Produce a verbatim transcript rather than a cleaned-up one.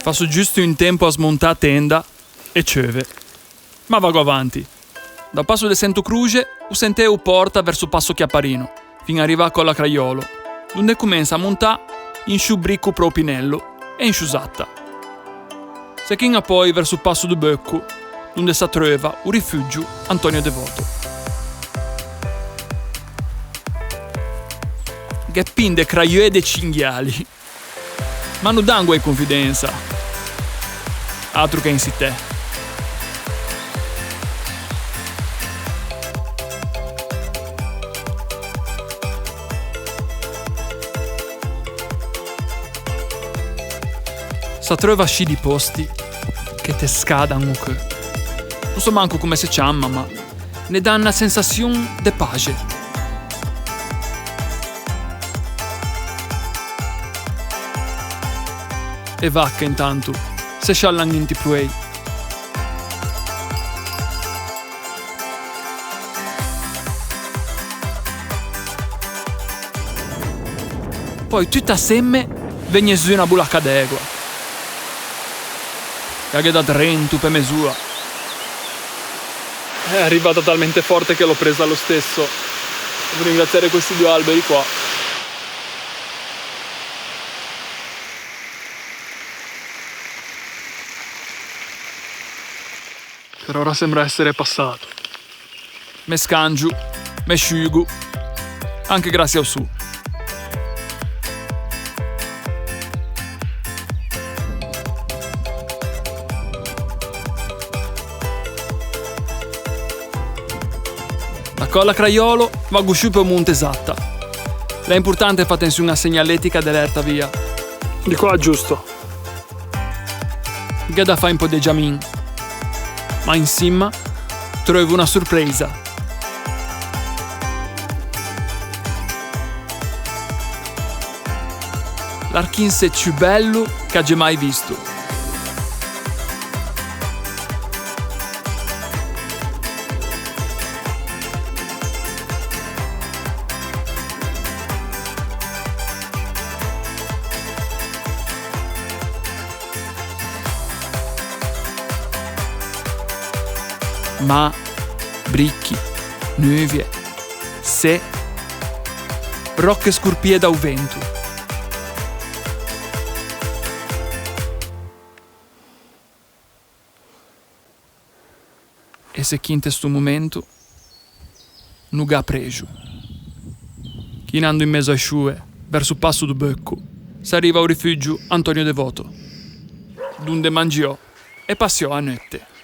Fasso giusto in tempo à smontâ a tenda e ceuve. Ma vago avanti. Da Passo de Sento Croxe, o sentiê o porta verso Passo Chiaparino, fin à rivâ à Còlla Craiòlo, donde comensa à montâ in sciô Brico pro Pinello e in sciô Zatta. Se chin apoi verso Passo do Beucco, donde s'attreuva o rifugio Antonio Devoto. Gh'é pin de craioe e de cinghiali. Ma no dan guæi confidensa. Atro che in citæ. S'attreuva ascì di pòsti che te scadan o cheu. No sò manco comme se ciama, ma ne dan na sensasion de paxe. E vache, intanto, se sciallan inti pruei. Poi, tute asemme, vegno zu na bolaca d'ægua. E a ghe dà drento pe mez'oa. È arrivata talmente forte che l'ho presa lo stesso. Devo ringraziare questi due alberi qua. Per ora sembra essere passato. Me scangio, me sciugo, anche grazie ao sô. Da Còlla Craiòlo vago sciù pe Monte Zatta. L'é importante fâ atension a-a segnaletica de l'erta via. Di qua, giusto. Gh'é da fâ un pö de giamin. Ma in sima treuvo na sorpreisa. L'archinse ciù bello che aggio mai visto. Mâ, brichi, nuvie, sê, ròche scorpie da-o vento. E se chin inte sto momento no gh'à prexo. Chinando in mezo a-e scioe, verso Passo do Beucco, s'arriva a-o rifugio Antonio Devoto, donde mangiò e passiò a neutte.